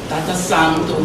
Tata Santo,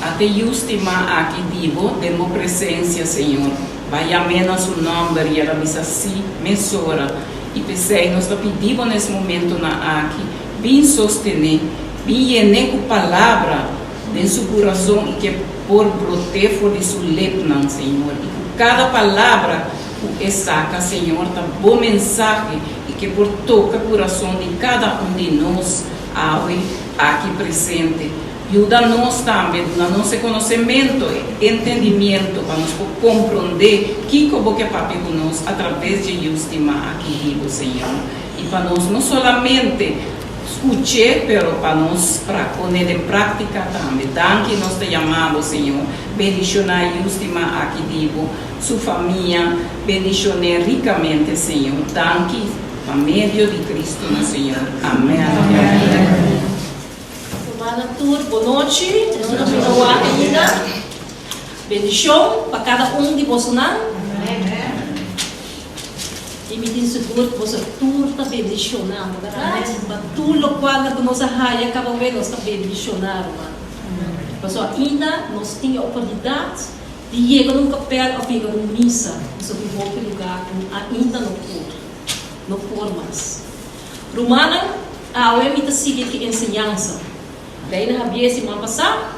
ata e yu stimá aki di Bo den Bo presencia, Señor. Bo a yam'é na su nomber i el a bisa sí mesora. I p'esei nos ta pidi Bo na es momentonan aki, bin sostené, bin yen'é ku palabra den su kurason i k'e por brot'é for di su lepnan, Señor. I ku kada palabra ku e saka, Señor, ta Bo mensahe i k'e por toka kurason di kada un di nos awe aki presente. Yuda nos tambe, duna nos e konosementu, e entendimiento pa nos por komprondé kiko Bo ke papia ku nos atraves dje Yu stimá aki di Bo, Señor. I pa nos no solamente skuch'é, pero pa nos pon'é den práktika tambe. Danki nos ta yama Bo, Señor. Bendishoná e Yu stimá aki di Bo, su famia, bendishon'é rikamente, Señor. Danki pa medio di Cristo nos Señor. Amèn. Rumannan tur, bon nochi. Nos ta bira wak ainda. Bendishon pa kada un di bosonan. I mi tin sigur ku boso tur ta bendishoná, no bèrdat? Pa tur lokual ku nos a haya kaba wei, nos ta bendishoná, ruman. Pasobra ainda nos tin e oportunidat di yega na un kapèl òf yega na un misa. Pasobra tin hopi lugá ku ainda no por, no por mas. Rumannan, awe mi ta sigui ki enseñansa. Reina Javier siman pasá,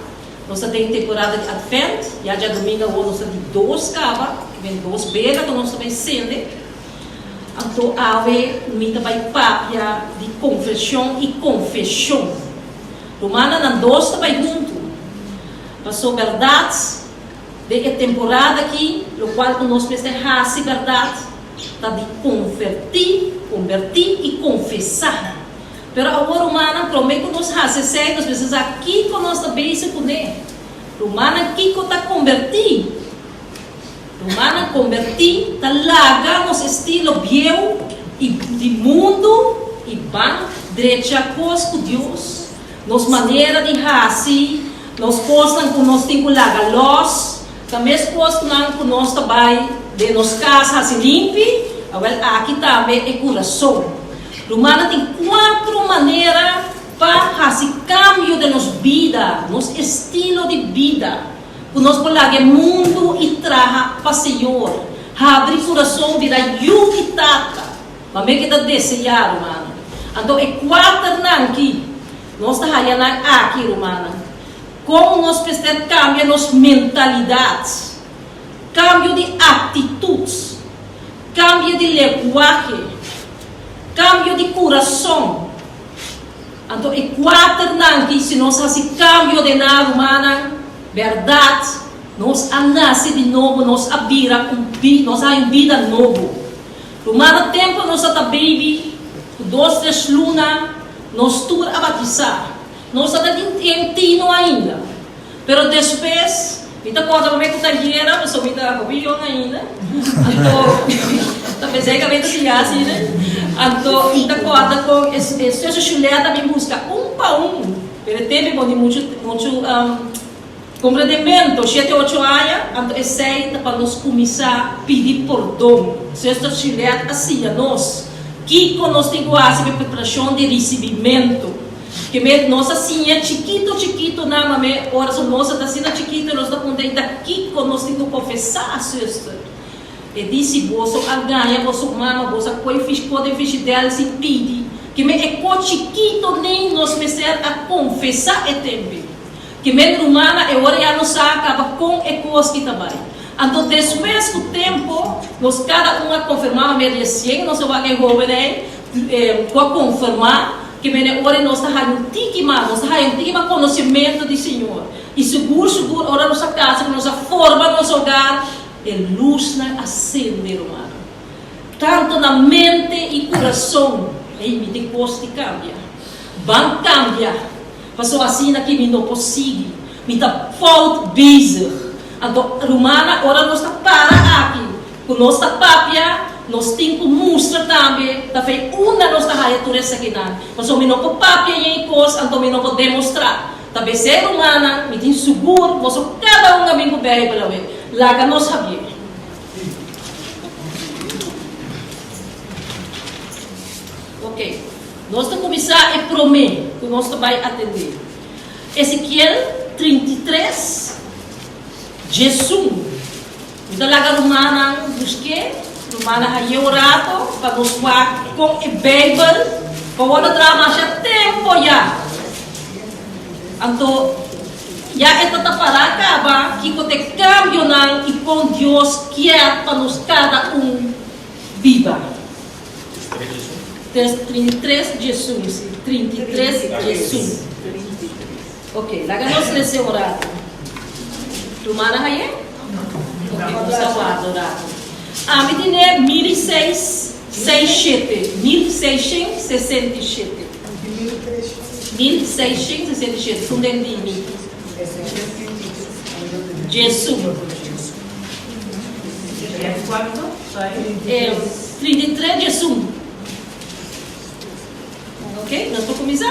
nos ta den temporada di Advent, ya djadumingu awor nos ta di dos kaba, ki ben dos bela ku nos ta bai sende. Anto awe mi ta bai papia di konvershon i konfeshon. Rumannan, nan dos ta bai huntu. Paso bèrdat den e temporada aki, lokual ku nos mester hasi bèrdat, ta di konvertí, konbertí i konfesá. Pero awor, rumannan, promé ku nos hasi esei, nos mester sa kiko nos ta bezig kuné. Rumannan, kiko ta konbertí? Rumannan, konbertí ta laga nos estilo bieu i di mundu i ban drecha kos ku Dios. Nos manera di hasi nos kosnan ku nos tin ku laga lòs ta mes kosnan ku nos ta bai den nos kas hasi limpi, awèl aki tambe e kurason. Rumannan tin kuatro manera pa hasi kambio den nos bida, nos estilo di bida, ku nos por laga e mundu i traha pa Señor, habri kurason bira yu di Tata. Ma mi ke ta deseá, rumannan. Anto e kuaternan ki nos ta haña nan aki, rumannan, kon nos mester kambia nos mentalidat, kambio di aktitut, kambio di lenguahe, kambio di kurason. Anto e kuaternan ki si nos hasi kambio den nan, rumannan, Bèrdat, nos a nase di nobo, nos a bira un bi, nos a haña un bida nobo. Rumannan, tempu nos a ta baby, ku dos tres luna, nos tur a batisá. Nos a ta tin e tino ainda. Pero despues, mi ta kòrda promé ku ta yera, pasobra mi ta hopi yòn ainda. Anto, ta pensé ku ta siña asina. Anto, mi ta kòrda kon e Suster Juliette a bin buska un pa un. Pero e tempu bo tin muchu, muchu komprendementu, shete, ocho aña. Anto esei ta pa nos kuminsá pidi pordon. Suster Juliette a siña nos kiko nos tin ku hasi pa e preparashon di risibimentu. Ke me nos a siña chikito chikito na mame ora so nos a ta asina chikito nos ta puntra i ta kiko nos tin ku konfesá zuster? E di si boso a gaña boso mama boso a koi fish ko den fishidèl sin pidi ke me e ko chikito nei nos mester a konfesá e tempe ke me rumana e ora ya nos sa kaba kon e kos ki ta bai anto despues ku tempo nos kada un a konfirmá mame resien nos a wak e hoben ei Ku a konfirmá ke mene ora nos ta haña un tiki mas, nos ta haña un tiki mas konosementu di Señor. I sigur sigur ora nos a kasa ku nos a forma nos hogar, e lusnan a sende, rumannan. Tantu na mente i kurason. Ei, mi tin kos di kambia. Ban kambia, pasobra asina ki mi no por sigui. Mi ta fout bezig. Anto, rumannan, ora nos ta para aki, Ku nos ta papia, nos tin ku mustra tambe ta fei unda nos ta haya tur esakinan. Pasobra mi no por papia yen kos, anto mi no por demostrá. Ta bes'é, rumannan, mi tin sigur boso kada un a bin ku Beibel awe. Laga nos habié. Oke, nos ta kuminsá e promé ku nos ta bai atendé. Ezekiel 33, 11. Mi ta laga rumannan busk'é, rumannan hañ'é un rato pa nos wak kon e Beibel pa wòrdu traha masha tempu ya. Anto ya e ta ta pará kaba kiko ta e kambionan i kon Dios kier pa nos kada un biba. 33 diesun, si, 33 diesun. Ok, laga nos lese un rato. Rumannan haye? Ok, nos a warda un rato. Ami tene 1667, 1667. 1667, sun den di mi. Djesun. Eh, 33 djesun. Ok, nos por kuminsá?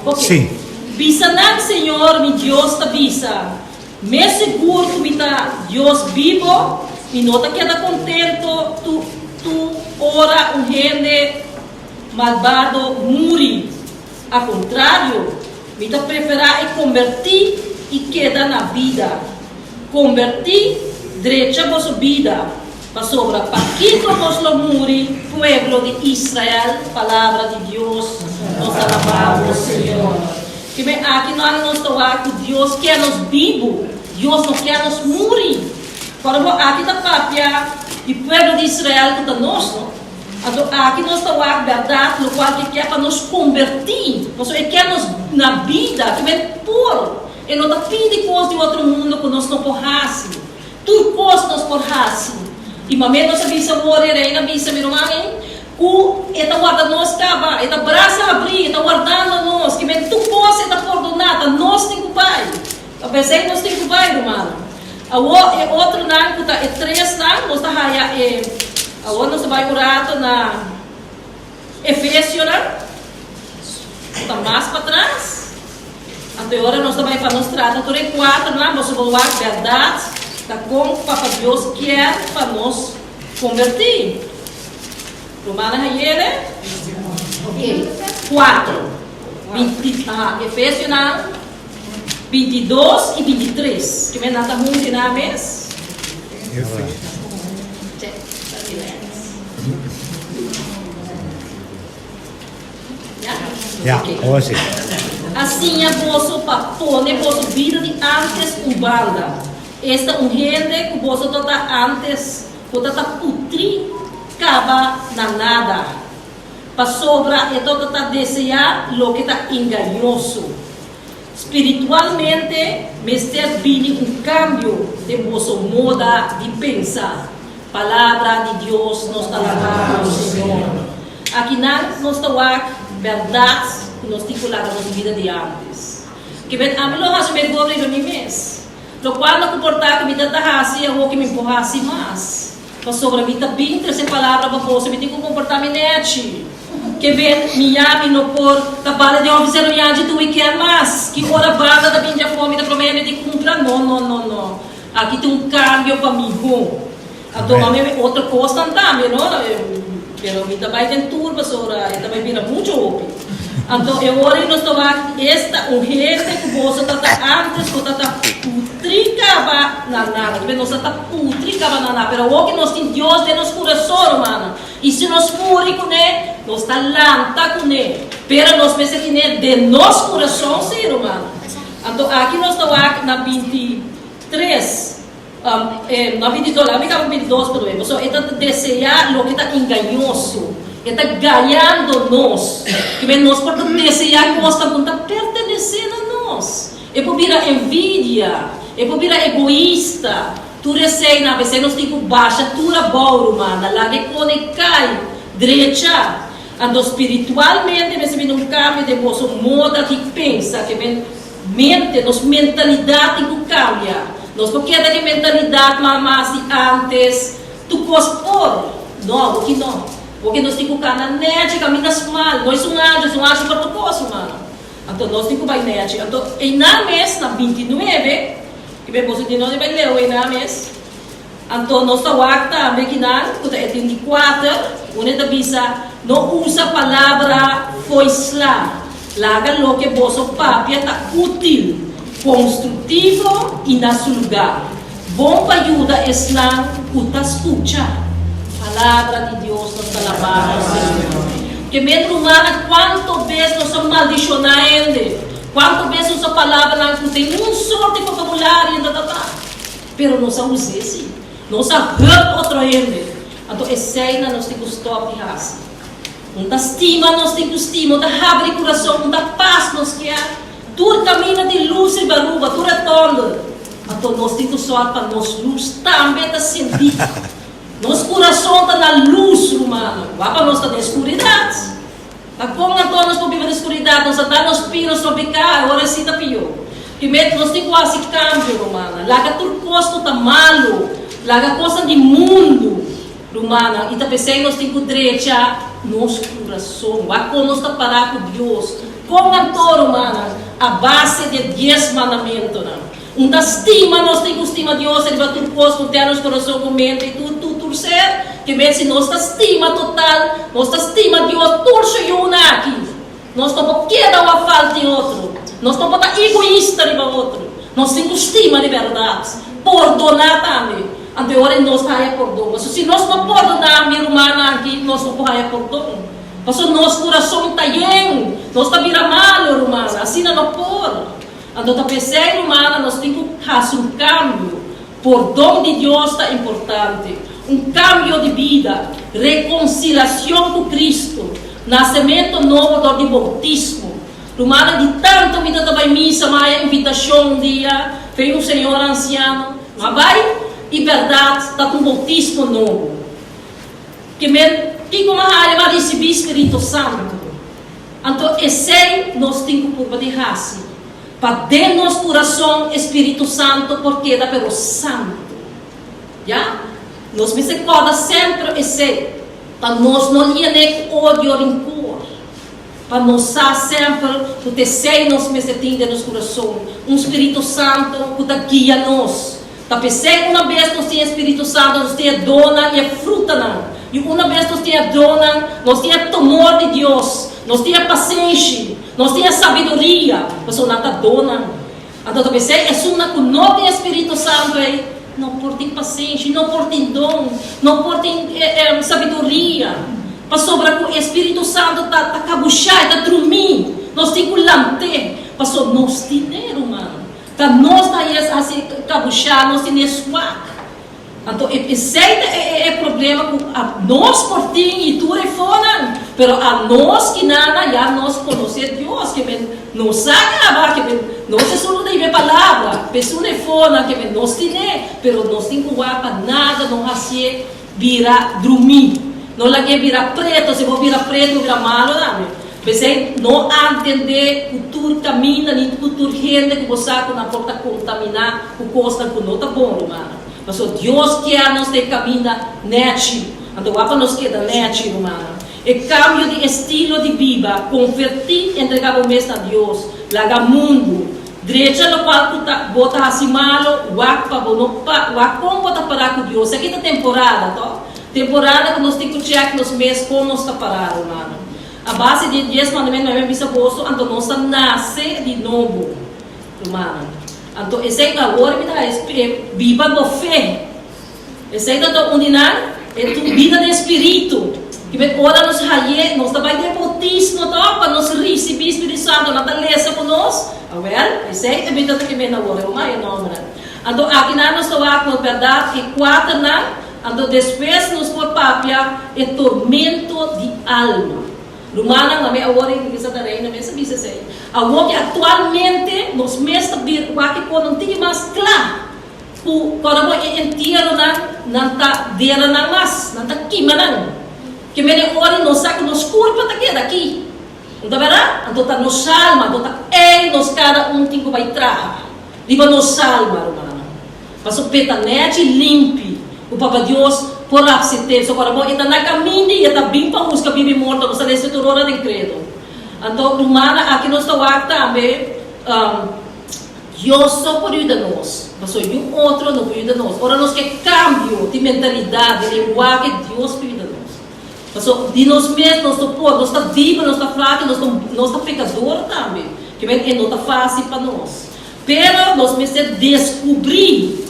Ok. Sí. Bisa nan, Señor mi Dios ta bisa, Mes sigur ku mi ta Dios bibo, mi no ta keda kontento tu tu ora un hende malbado muri. A kontrario, mi ta preferá e kombertí i keda na bida. Kombertí, drecha boso bida, pasobra pakiko bos lo muri, pueblo di Israel? Palabra di Dios, Nos ta alabá bo, Señor. Kimen aki nan nos ta wak ku Dios kier nos bibu, Dios no kier nos muri. Ora bo aki ta papia di pueblo di Israel ku ta nos, no? Anto aki nos ta wak bèrdat lokual ke kier pa nos kombertí, pasobra e kier nos na bida, kimen por. E no ta pidi kos di otro mundo ku nos no por hasi. Tur kos nos por hasi. I mame nos a bisa wor e reina bisa mi ruman ei ku e ta warda nos kaba, e ta brasa habrí, e ta wardando nos, ki men tur kos e ta pordoná, ta nos tin ku bai. Ta p'esei nos tin ku bai, rumannan. Awor e otronan ku ta e tresnan, nos ta haya e, awor nos ta bai un rato na Efesionan, ku ta mas patras. Anto e ora nos ta bai pa nos trata tur e kuaternan, boso por wak bèrdat ta kon Papa Dios kier pa nos kombertí. Romana hayele? Ok, kuatro. Binti, aha, Efesionan 22 i 23. Ke men nan ta hunti nan mes? Che, ta relax. Ya, awor si. A siña boso pa pone boso bida di ántes un banda. Esta un hende ku boso ta ta ántes ku ta ta putrí kaba na nada, pasobra e ta ta deseá loke ta engañoso. Spiritualmente mester bini un kambio den boso moda di pensa. Palabra di Dios nos ta laba bo Señor. Akinan nos ta wak bèrdat ku nos tin ku laga nos bida di ántes. Kibet ami lo hasi mehor riba mi mes. Lokual no ku por ta ku mi ta ta hasi awor ku mi por hasi mas. Pasobra mi ta bin trese palabra pa boso, mi tin ku komportá mi nèchi. Ke ben mi ya mi no por ta banda di hòmber sero yanchi tur wikènt mas. Ki ora banda ta bin djafó mi ta promé mi di kumpra? No, no, no, no. Aki tin un kambio pa mihó. Anto mami otro kosnan tambe no, pero mi ta bai den tur pasobra e ta bai bira muchu hopi. Anto e ora ei nos ta wak esta un hende ku boso ta ta antes ku ta ta putri kaba na nada. Kibe nos ta ta putri kaba na nada, pero awor ku nos tin Dios den nos kurason, rumannan, i si nos muri kuné, nos ta lanta kuné. Pero nos mester tine den nos kurason si, rumannan. Anto aki nos ta wak na 23. E no 22, laga mi kaba 22 promé, pasobra e ta deseá loke ta engañoso, e ta gañando nos. Kimen nos por ta deseá kosnan ku no ta pertenesé na nos. E por bira envidia, e por bira egoista, tur eseinan. P'esei nos tin ku basha tur abou, rumannan, laga e kone kai, drecha. Anto spiritualmente mester bini un kambio den boso moda di pensa. Kimen Mente, nos mentalidat tin ku kambia. Nos por keda ku e mentalidat mas di antes, tur kos por. No, awoki no. Awoki nos tin ku kana nèchi, kaminda smal. No es un ancho, es un ancho pa tur kos, humano. Anto nos tin ku bai nèchi. Anto einan mes na 29, i bai boso di nos bai leu einan mes. Anto nos ta wak tambe kinan ku ta e tin di kuater, unda e ta bisa, No usa palabra fo'i sla, laga loke boso papia ta útil, konstruktivo i na su lugá, bon pa yuda esnan ku ta skucha. Palabra di Dios nos ta labá nos Señor. Ke men rumannan kuantu bes nos a maldishoná hende, kuantu bes usa palabranan ku den un sorti vokabulario ta ta. Pero nos a us'é sí. Nos a hùrt otro hende. Anto eseinan nos tin ku stòp di hasi. Un ta stima nos tin ku stima, un ta habri kurason, un ta pas nos kier. Tur kaminda tin lus riba Aruba, tur e tònder. Anto nos tin ku sòrt pa nos lus tambe ta sintí. Nos kurason ta na lus, rumannan. Wak pa nos ta den skuridat. Ta kon anto nos por biba den skuridat? Nos a da nos pi, nos no piká, e ora esei ta pió. Primer, nos tin ku hasi kambio, rumannan. Laga tur kos ku ta malu, laga kosnan di mundu, rumannan. I ta p'esei nos tin ku drecha nos kurason. Wak kon nos ta pará ku Dios. Kon anto, rumannan, a base di e dies mandamentonan. Un ta stima nos tin ku stima Dios riba tur kos ku ten nos kurason, ku mente i tur tur tur ser. Ke men si nos ta stima total, nos ta stima Dios tur su yunan aki. Nos no por keda wak falta di otro. Nos no por ta egoista riba otro. Nos tin ku stima di bèrdat. Pordoná tambe. Anto e ora nos ta haya pordon. Pasobra si nos no pordoná mi rumannan aki, nos no por haya pordon. Pasobra nos kurason ta yen. Nos ta bira malu, rumannan. Asina no por. Anto ta p'esei, rumannan, nos tin ku hasi un kambio. Pordon di Dios ta importante. Un kambio di bida, rekonsilasion ku Kristu, nasementu nobo dor di boutismo. Rumannan, di tantu mi ta ta bai misa, m'a haya invitashon un dia fei un señor ansiano. M'a bai, i bèrdat, ta ku un boutismo nobo. Ke men, kiko m'a haya? M'a risibí Spiritu Santu. Anto esei nos tin ku purba di hasi, pa den nos kurason e Spiritu Santu por keda pero santu. Ya? Nos mester kòrda semper esei, pa nos no lien'é ku odio rinkor, pa nos sa semper ku ta esei nos mester tin den nos kurason, un Spiritu Santu ku ta guia nos. Ta p'esei una bes nos tin e Spiritu Santu, nos tin e donnan i e frutanan. I una bes nos tin e donnan, nos tin e temor di Dios, nos tin e pasenshi, nos tin e sabiduria, pasobra nan ta donnan. Anto ta p'esei esunnan ku no tin e Spiritu Santu ei no por tin pasenshi, no por tin don, no por tin sabiduria, pasobra ku e Spiritu Santu ta ta kabushá, e ta drumí, nos tin ku lant'é, pasobra nos tin e, ruman. Ta nos ta yes hasi kabushá, nos tin e swak. Anto esei ta e problema ku nos por tin i tur e fonan, pero anos kinana ya nos konosé Dios, ke men nos sa kaba, ke men nos esun lo ta hiba e palabra, p'esun e fonan ke men nos tine, pero nos tin ku wak pa nada no hasié bira drumí, no lag'é bira preto, si bo bira preto bo bira malo tambe. P'esei no antendé ku tur kaminda ni ku tur hende ku bo sa ku nan por ta kontaminá ku kosnan ku no ta bon, rumannan. Pasobra Dios kier nos ta e kaminda nèchi. Anto wak pa nos keda nèchi, rumannan. E kambio di estilo di biba, konvertí, entregá bo mes na Dios, laga mundu, drecha lokual ku ta bo ta hasi malo, wak pa bo no pa wak kon bo ta pará ku Dios. Esaki ta temporada, tò? Temporada ku nos tin ku chèk nos mes kon nos ta pará, rumannan. A base di e dies mandamentu mi a bisa boso, anto nos ta nase di nobo. Rumannan. Anto esei ta awor mi ta e biba bo fe. Esei ta ta un di nan, e tu bida den spiritu. Ki bet ora nos haye, nos ta bai den bautismo tok pa nos risibi Spiritu Santo, nan ta lesa ku nos. Awel, esei ta bida ta kem'e na awor, e maya nombernan. Anto akinan nos ta wak nos bèrdat e kuaternan, anto despues nos por papia e tormento di alma. Rumannan, mami awor e Iglesia ta Reina mes a bisa esei. Awor ke aktualmente nos mes ta bir wak e konan tiki mas kla ku ora bo e entieronan nan ta dera nan mas, nan ta kima nan. Ke mene ora nos sa ku nos kurpa ta keda aki. No ta bèrdat? Anto ta nos alma, anto ta ei nos kada un tin ku bai traha riba nos alma, rumannan. Paso p'e ta nèchi limpi ku Papa Dios por apsept'é. So ora bo e ta na kaminda i e ta bin pa buska bibi morto, nos ta lesa tur ora den Credo. Anto rumannan, aki nos ta wak tambe, Dios so por yuda nos, paso niun otro no por yuda nos. Ora nos ke kambio di mentalidat, di lenguahe, Dios por yuda nos. Paso di nos mes nos no por, nos ta biba, nos ta flaka, nos ta nos ta pekador tambe. Kimen e no ta fásil pa nos. Pero nos mester deskubrí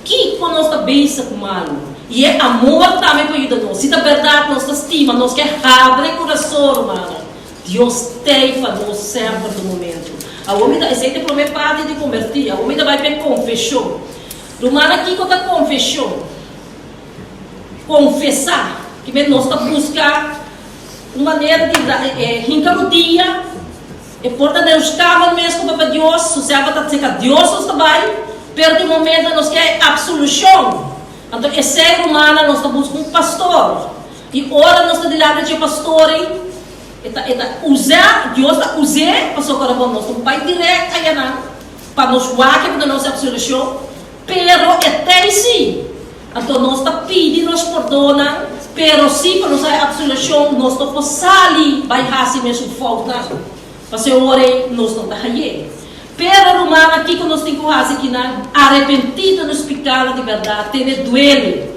kiko nos ta bezig ku malu. I e amor tambe por yuda nos. Si ta bèrdat nos ta stima, nos ke habri e kurason, rumannan, Dios t'ei pa nos semper tur momentu. Awor mi ta, esei ta e promé parti di kombertí. Awor mi ta bai pa e konfeshon. Rumannan, kiko ta konfeshon? Konfesá. Kimen nos ta buska un manera di hinka rudia. E por ta den nos kamer mes ku Papa Dios, su sèba ta seka Dios nos ta bai, pero tin momento nos ke e apsolushon. Anto esei rumannan nos ta buska un pastor. I ora nos ta dilanti dje pastor ei, e ta e ta usa, Dios ta us'é pasobra ora bo nos no bai dirèkt ayanan pa nos wak e pa nos apsolushon, pero e t'ei si. Anto nos ta pidi nos pordona, pero si pa nos haña absolucion nos no por sali bai haci mesun foutnan, pasobra e ora ei nos no ta hañ'é. Pero rumannan, kico nos tin cu haci kinan? Arepentí di nos picado di berdad, tene duele.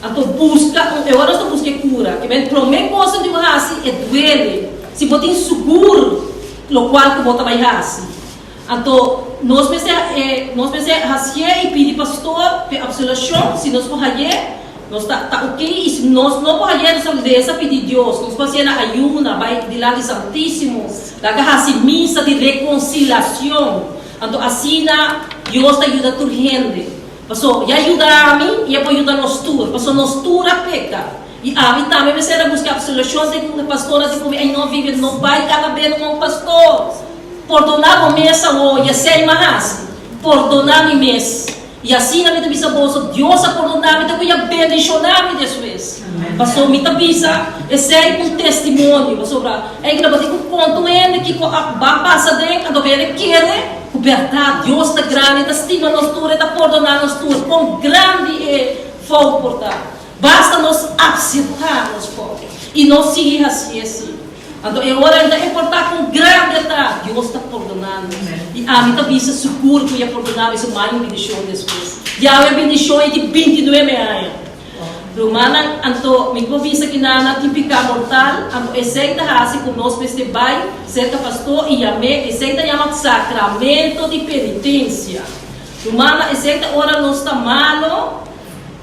Anto busca un, e ora nos ta busca e cura. E men prome cos cu tin cu haci e duele, si bo tin sugur locual cu bo ta bai haci. Anto nos mester e nos mester hacié y pidi pastor p'e absolucion, si nos por hayé nos ta ta ok y si nos no por hayé nos ta reza pidi Dios, nos por hacié na ayuna, bay dilanti Santisimo, laga haci misa di reconciliacion, anto asina Dios ta yuda tur hende, paso ya yuda ami y e por yuda nos tur, paso nos tur a peca y ami tambe mester a busca absolucion den un pastor a di cu mi ay no Vivian no bay cada bes na un pastor. Pordoná bo mes awor, i esei m'a hasi. Pordoná mi mes. I asina mi ta bisa boso, Dios a pordoná mi, ta ku i a bendishoná mi despues. Pasobra mi ta bisa esei ku un testimonio, pasobra ei ku tabatin ku konta un hende kiko a ba pasa den, anto ku hende kere ku bèrdat Dios ta grandi, e ta stima nos tur, e ta pordoná nos tur, kon grandi e fout por ta. Basta nos akseptá nos fout i no sigui hasié si. Anto e ora ei ta importá kon grandi e ta, Dios ta pordoná nos. I ami ta bisa sigur ku i a pordoná mi su mai un bindishon despues. Yahweh bindishon ei tin bintinuebe aña. Rumannan, anto mi por bisa ki nan nan tin piká mortal, anto esei ta hasi ku nos mester bai serka pastor i yam'é, esei ta yama sakramento di penitensia. Rumannan, esei ta ora nos ta malo,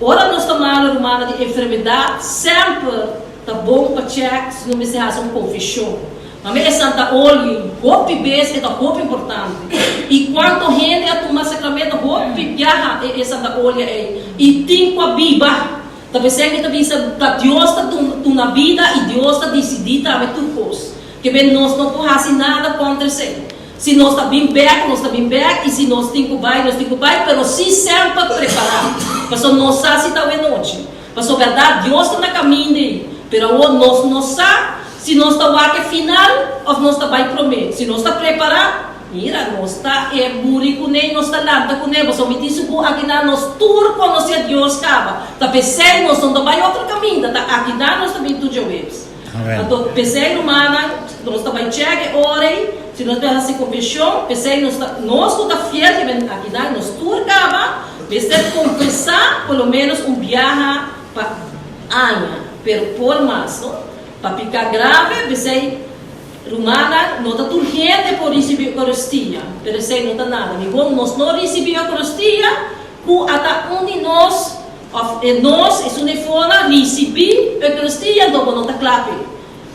ora nos ta malo, rumannan, di enfermedat, semper, Ta bon pa chèk si no mester hasi un konfeshon. Mami e Santa Oli, hopi bes e ta hopi importante. I kuantu hende a tuma sakramento hopi biaha e e Santa Olia ei i tin ku a biba. Ta p'esei mi ta bisa ta Dios ta duna bida i Dios ta disidí tambe tur kos. Ke ben nos no por hasi nada kontra esei. Si nos ta bin bek, nos ta bin bek i si nos tin ku bai, nos tin ku bai, pero si semper prepará. Pasobra nos sa si ta awenochi. Pasobra bèrdat Dios ta na kaminda ei, pero awor nos no sa si nos ta wak e final òf nos ta bai promé. Si nos ta prepará, mira, nos ta e muri kuné i nos ta lanta kuné, pasobra mi tin sigur akinan nos tur konosé Dios kaba. Ta p'esei nos no ta bai otro kaminda, ta akinan nos ta bin tur djaweps. Anto p'esei, rumannan, nos ta bai chèk e ora ei, si nos bai hasi konfeshon, p'esei nos ta, nos ku ta fiel ke ben akinan, nos tur kaba, Mester confesa por lo menos un biaha pa aña, pero por mas, no? Pa pica grave, p'esei, rumannan, no ta tur hende por ricibi Eucaristia, pero esei no ta nada. Mihor nos no ricibi Eucaristia cu ata un di nos, of e nos, esun di fona, ricibi Eucaristia, anto bo no ta cla p'e.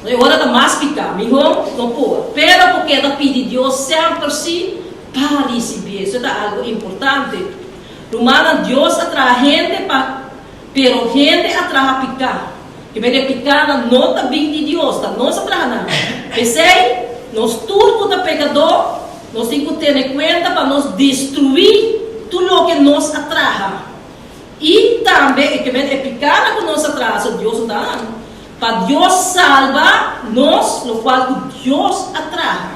E ora ta mas pica, mihor no por. Pero bo keda pidi Dios semper si pa ricibié. Eso ta algo importante. Rumannan, Dios a traha hende pa, pero hende a traha pica. Ke mende picanan no ta bin di Dios, ta nos a traha nan. P'esei, nos tur cu ta pecador, nos tin cu tene cuenta pa nos destrui tur loke nos a traha. I tambe e ke mende e picanan cu nos a traha, so Dios no ta nan. Pa Dios salba nos locual cu Dios a traha.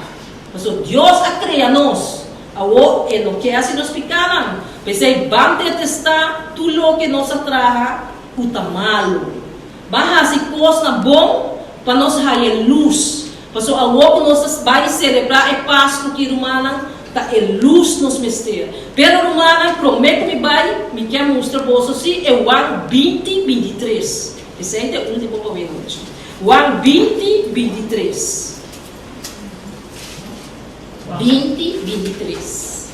Pasobra Dios a crea nos. Awor E no ke haci nos picanan. P'esey ban detesta tur loke nos a traha cu ta malo. Ban haci cosnan bon pa nos haya luz. Pasobra awor cu nos ta bay celebra e Pascu ki rumannan, ta e luz nos mester. Pero rumannan, prome cu mi bay, mi kier mustra boso si e Juan 20, 23. Esei ta e ultimo pa mi anochi. Juan 20, 23. 20, 23.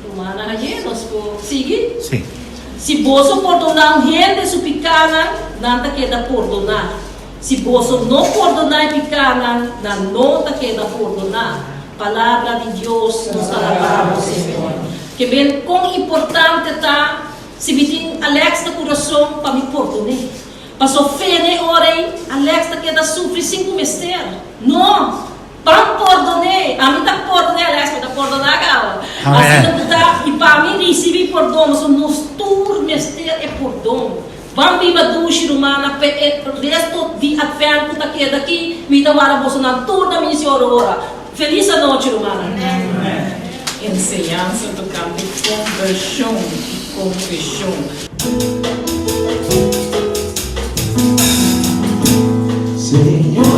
Rumannan ayer, nos por sigui? Sí. Si boso pordoná un hende su pikánan, nan ta keda pordoná. Si boso no pordoná e pikánan, nan no ta keda pordoná. Palabra di Dios, nos ta alabá bo, Señor. Ke ben kon importante ta si mi tin Alex na kurason pa mi pordoné. Paso fene ora ei Alex ta keda sufri sin ku mester. No! Ban pordoné! Ami ta pordoné Alex, mi ta pordoná kaba. Asina ku ta i pa mi risibí pordon, pasobra nos tur mester e pordon. Ban biba dushi rumannan p'e e resto di Advent ku ta keda aki, mi ta wara bosonan tur na misi ora ora. Felis anochi rumannan. Enseñansa tokante konvershon i konfeshon. Señor.